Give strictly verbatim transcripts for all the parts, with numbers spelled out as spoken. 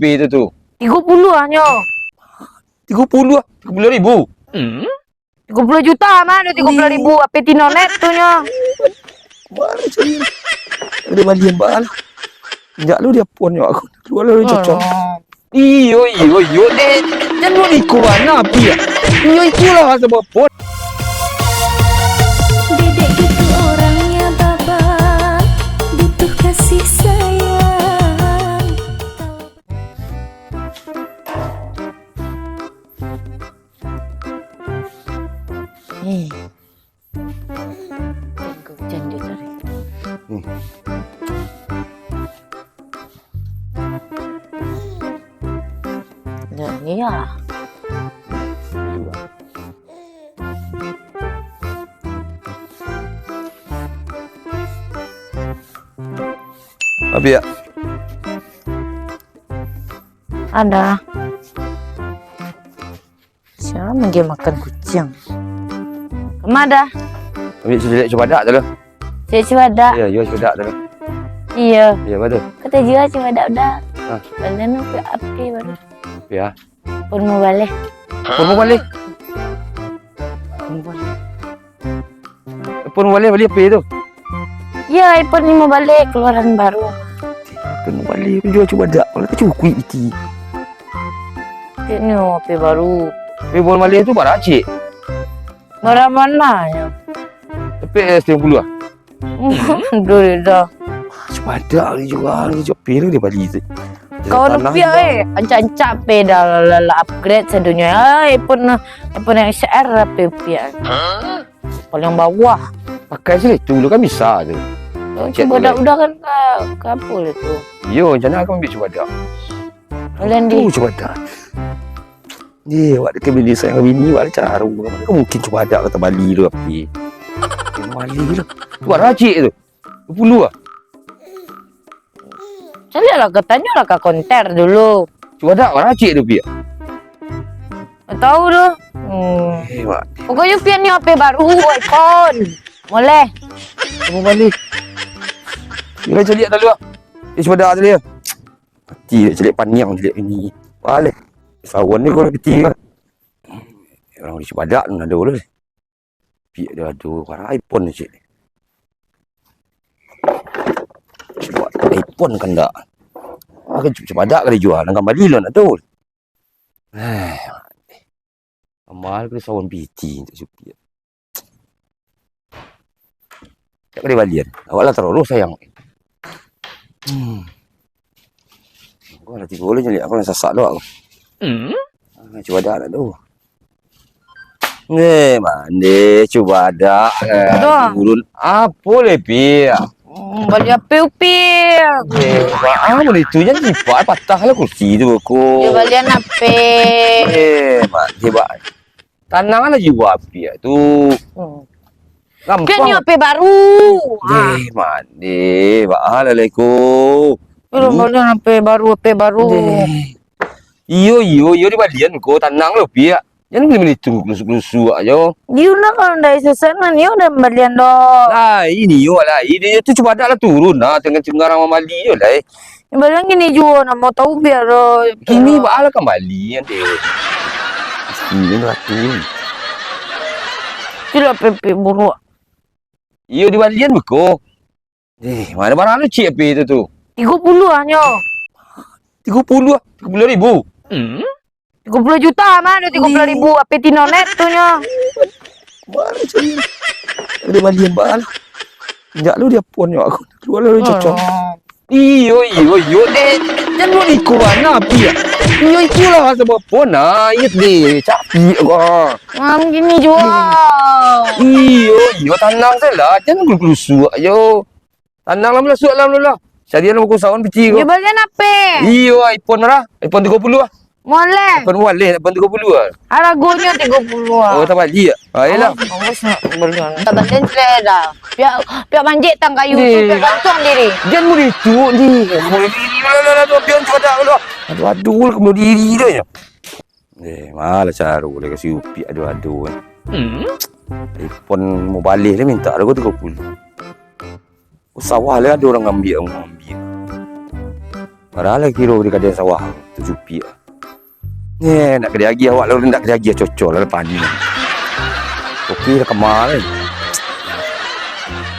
P tu tu? Tigo puluah nyo. Tigo puluah? Tigo puluah ribu? Tigo puluah juta mah tu, tigo puluah ribu. Di P T Nonet tu nyo. Mano cari? Ado balian baa lah. Indak lu dia pon nyo aku. Kalua lah dari cocok. Iyo, iyo, iyo. Eh, jan lu iko bana api ya. Iyo, itulah rasa bapon. Dedek gitu orangnya, Baba, butuh kasih sayang. Eh. Tunggu, jangan dia cari. Hmm. Nah, ni ya. Apa ya? Ada. Sia manggia makan kuciang? Kama dah? Ambiak si Jelek cubadak tu lah. Jelek cubadak? Iyo, iyo cubadak tu lah. Iyo. Iyo, apa tu? Kata jua cubadak dah. Ha. Balian api, api baru. Api ah? Pon mubaleh. Pon mubaleh? Pon mubaleh. iPhone baleh bali apo tu? Iyo, iPhone limo baleh kaluaran baru. iPhone baleh tu jua cubadak. Kalau tu cukuik piti. Cek ni apo baru. iPhone baleh tu bara cek? Bara mananyo? Tapi S tigo puluah ah? Aduh, dah. Cubadak ni jua, ni jua pil dia bali tu. Kawan rupiah, eh. Ancak-ancak pe dah lah, lah, lah upgrade sadonyo. Ah, iPhone, iPhone X R lah pe rupiah. Paling bawah. Pakai sih tu dulu kan bisa tu. Oh, cek cubadak dulu. Udah kan ka, ka apo lah tu? Iyo, rencana aku ambiak cubadak. Kalian di tu cubadak. Ye, awak dek bini sayang bini, awak caru. Mano mungkin cubadak ka tabali tu api. Tabali tu. Tu bara cek tu. Duo puluah ah? Caliaklah, ka tanyolah ka konter dulu. Cubadak bara cek tu, Piak? Tak tahu tu. Hmm. Eh, Mak. Pokoknyo Piak ni H P baru, iPhone. Moleh. Kamu balik. Kira caliak dulu ah. Eh, cubadak dulu ah. Mati dah caliak paniang caliak bini. Baleh. Sawan ni kau nak piti kan. Orang di cubadak tu ado tu. Piak dia ado, bara iPhone cek. Cuba iPhone kan dak. Aku cubadak ka dijual, nan kambali lo nak tu. Eh, amal ka sawan piti untuk si Piak. Cak ka dibalian. Awak lah taruih sayang. Hmm. Kau lah tigo lah caliak, aku lah sasak tu aku. Hmm? Ah, cubadak lah tu. Eh, mande cubadak lah. Aduh. Turun. Apo leh, Piak? Hmm, bali apo, Piak? Eh, baa mande tu, jan lipat, patah lah kursi tu, ko. Yo, balian apo? Eh, mande, Bak. Tanang lah jiwa Piak tu. Hmm. Gampang. Piak ni H P baru. Ah. Eh, mande, baa lah ko. Turun balian H P baru, H P baru. Eh. Iyo, iyo, iyo dibalian ko, tanang lo, Piak. Jan bali manitu, kelusuk-kelusuk ajo. Iyo lah, kalau ndak iso sanan, iyo ndak balian doh. Lain iyo, lain. Iyo tu cubadak lah turun lah, tengah cengarang mambali iyo lah, eh. Balian kini juo, nak mau tahu biar, eh, kini baa lah kambali kan, deh. Kini lah tu. Itulah pepek buruk. Iyo dibalian beko. Eh, mano barang lu cik P tu tu? Tigo puluah ah nyo. Tigo puluah ah? Tigo puluah ribu? Hmm? Tigo puluah juta mah tu, tigo puluah ribu. Di P T Nonet tu nyo. Mano cari? Ado balian baa lah. Indak lu dia pon nyo aku. Kalua lah dari cocok. Iyo, iyo, iyo. Eh, jan lu iko bana api ah. Iyo, ikolah rasa bapon ah. Iyo deh, capik ko. Ngam kini juo. Iyo, iyo, tanang sajolah. Jan lu kelusuk ajo. Tanang lah, masuak lah, lah. Carian lah buku sawan piti ko. Iyo, balian apo? Iyo, iPhone lah. iPhone tigo puluah ah. Moleh. iPhone moleh, iPhone tigo puluah ah. Haragonyo tigo puluah ah. Oh, tabali ah? Ah, iyolah. Bagus nak balian. Tak balian jelek dah. Piak, piak manjek tang kayu tu, piak gantuang diri. Jan murituk ni. Lah, lah, lah, lah, piak cubadak lah. Aduh, aduh, lah, kamu diri dah ya. Eh, malah caru lah kasi upiak aduh-aduh kan. Hmm? iPhone mau balih lah minta harga tigo puluah. Oh, sawah lah ado urang ambiak, urang ambiak. Padahal lah kiro di gadang sawah tu cupiak. Neh, nak ka diagiah awak lalu, nak ka diagiah cocok lah, pani. Toke lah kama lai.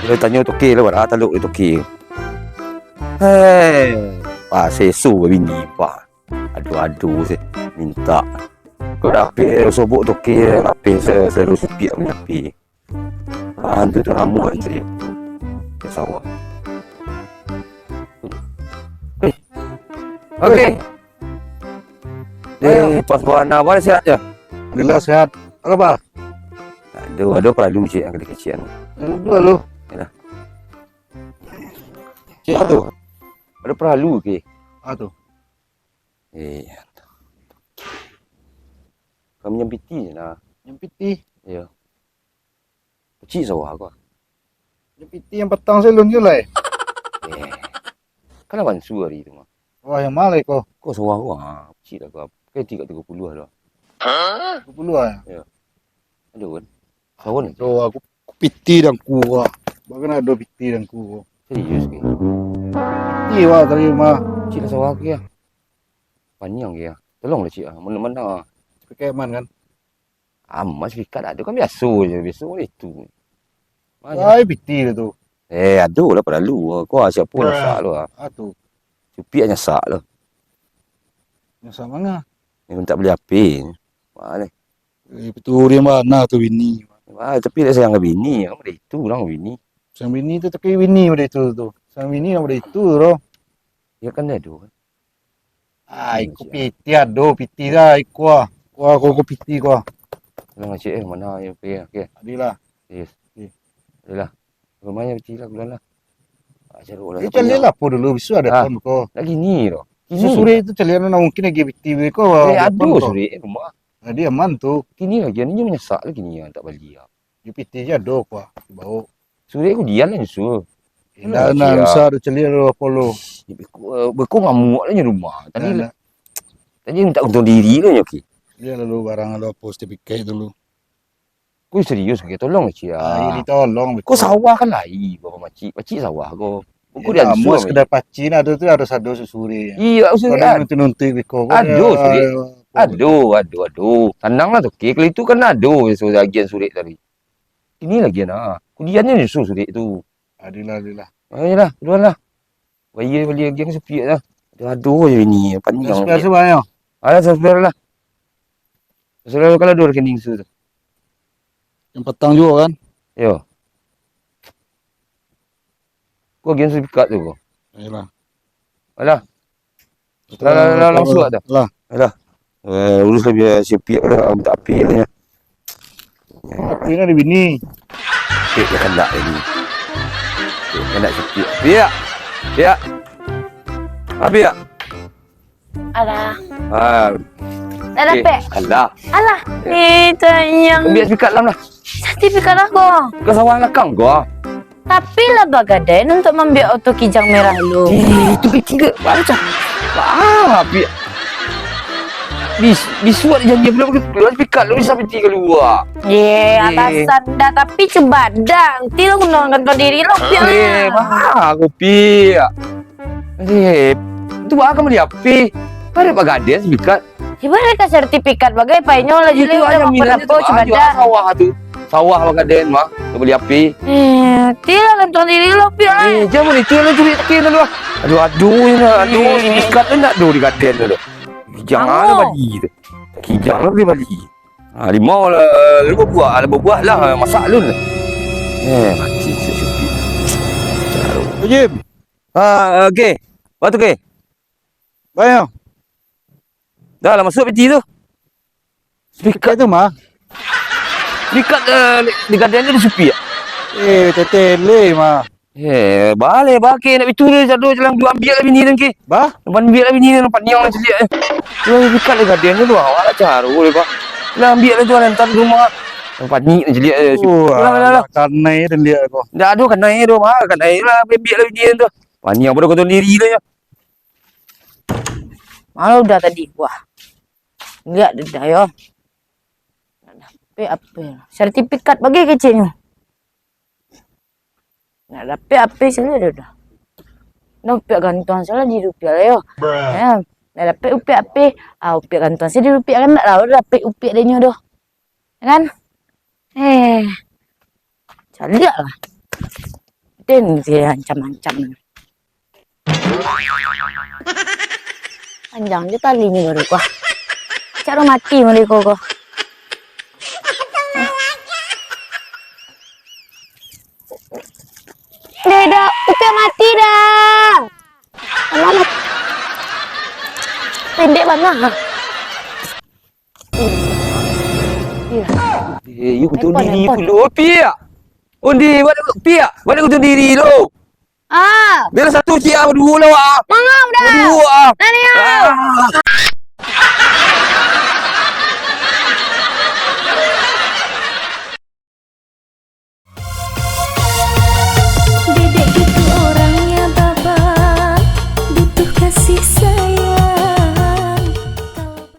Kalau tanyo toke lah, bara talok di toke. Hei, pa seso babini, pa. Ado-ado se, mintak. Kok dapek sobok toke, dapek se-, selalu supiak dapek. Ah, tu, tu rambut tadi. Ke sawah. Eh. Oke. Eh, pas buana, bana sehat ya? Alhamdulillah sehat. Apa, Bah? Aduh, aduh, paralu cik yang kecil-kecil. Aduh, aduh. Yalah. Cik tu. Ada paralu ke? Ah, tu. Eh, kami nyampiti je nah. Nyampiti? Iya. Kecik sawah ko. Nyampiti yang patang salun je lah, eh. Eh. Kan lah bansu hari tu mah. Wah, yang mana ko? Ko sawah ko, ha, kecik lah ko. Kan tingkat tiga puluh lah. Tiga puluh ah? Ya. Ada kan? Kawan aja. Tuh, aku, aku piti dan kuah. Bahkan ada piti dan kuah. Serius ke? Iya, wah, tadi mah. Cik lah sawah ke ya? Panjang ke ya? Tolong lah cik ah. Mana-mana. Pakai aman kan? Aman, serikat ado kan biaso je, biaso kan itu. Ai, piti lah tu. Eh, ado lah paralu. Kau siapa nak sak lu ah? Ah, tu. Cupiak nyasak lu. Nyasak manga? Ni minta beli H P. Mana? Eh, betul dia mana tu bini. Ah, tapi dia sayang ke bini, kamu dah itu orang bini. Sayang bini tu tapi bini pada itu tu. Sayang bini nak pada itu tu. Ya kan dah tu. Ah, iko piti ado, piti dah, iko ah. Kuah, kuah, kuah piti kuah. Tolong cik eh, mana yang pergi, okey. Adilah. Yes. Adilah. Rumahnya piti lah, bulan lah. Ah, cari orang. Eh, cari lah apa dulu, bisu ada ah, phone ko. Lagi ni tu. Kini. Susuri itu cari nak mungkin lagi piti ko. Eh, ada susuri rumah. Jadi aman tu. Kini lagi, ni menyesak lagi ni, tak balik. Di piti je ado kuah, dibawa. Surek ku dian lah nyusul. Indak nak usah ado celiak lalu apo lo. Beko, beko ngamuk lah nyo rumah. Tadi, tadi minta untung diri lah nyo ki. Dia lalu barang lalu apo sertifikat dulu. Ku serius ke, tolong cik ah. Ayo ditolong. Ko sawah kan lai, bapak makcik, makcik sawah ko. Buku dia amuak sekedar pacin, ado tu harus ado susuri. Iya, susuri. Nuntuk-nuntuk beko. Ado surek. Ado, ado, ado. Tanang lah tu. Kalau itu kan ado agian surek tadi. Ini lagi nah. Kudiannya nyusul surek tu. Adilah, adilah. Ayolah, duluan lah. Bayar bali agian sepiak lah. Aduh, aduh, ini panjang. Sepiak sebanyak. Alah, sepiak lah. Selalu kalau dua rekening su tu. Yang petang juga kan? Yo. Kau agian sepikat tu kau. Ayolah. Alah. Lah, lah, lah, lah, langsung lah dah. Lah. Alah. Eh, urus lah biar sepiak lah, minta api lah. Api nak dibini. Api dia kandak ini. Api kandak sepiak. Piak. Piak. Api ya? Alah. Ah. Dah dapek? Alah. Alah. Eh, tanyang. Ambil sertifikat dalam lah. Sertifikat lah kau. Ke sawah belakang kau. Tapi lah bagadai untuak maambiak oto Kijang merah lu. Eh, itu kecil ke? Baru cak. Ah, pi-, bis-, bisuak janji belum keluar, pikat lu sampai tiga dua. Ye, alasan dah, tapi cubadak. Nanti lo gunakan kau diri lo, piak. Eh, mah, aku piak. Eh, itu bah kamu di H P. Ada bagadai sertifikat. Ibarat ka sertifikat bagai, painyo lah. Itu jilid aja udah minatnya mapo-mapo tu, cuman aja dah. Sawah tu. Sawah bagadai mah, nak bali H P. Eh, tilah gantung diri lo, Pi, ai. Eh, jangan itu lo curi tepi dulu ah. Aduh, aduh, ini, aduh, sertifikat tu nak aduh digadai dulu. Kijang lah bali tu. Kijang lah bali. Ha, limau lah, lu berbuah, lah berbuah lah, masak lu. Eh, mati si Supi. Jim. Ha, okey. Batu ke? Bayang. Dah lah masuk piti tu. Speaker tu mah. Speaker, eh, di gadang tu di supi ya? Eh, tetele mah. Eh, baleh bah ke nak bitu ni, sado jalan dua ambiak lah bini tu ke. Bah? Nampak ambiak lah bini tu, nampak niang lah celiak eh. Tu speaker di gadang tu, awak lah caro le bah. Lah ambiak lah tu, hantar di rumah. Nampak ni celiak eh. Oh, lah, lah, lah. Kanai dan dia ko. Ndak ado kanai tu mah, kanai lah ambiak lah bini tu. Paniang pado kau diri tu ya. Malah udah tadi, wah. Lihat dah yo. Nak dapek apo? Sertifikat bagai keceknyo. Nak dapek apo sini dah dah. Nah, upiak gantuang salah di upiak lah yo. Ya, lah dapek upiak apeh. Ah, upiak gantuang salah di upiak kan, ndak lah dapek upiak denyo doh. Ya kan? Eh, caliak lah. Den dia ancam-ancam. Panjang je tali ni baru kuah. Cak mati mereka ko. Dah, dah, udah mati dah. Alamak. Pendek bana. Eh, you kutu diri pulo, Piak. Undi, balik Piak. Balik kutu diri lo. Ah. Bila satu sia berdua lo ah. Mangap dah. Berdua ah. Tanya. Ah.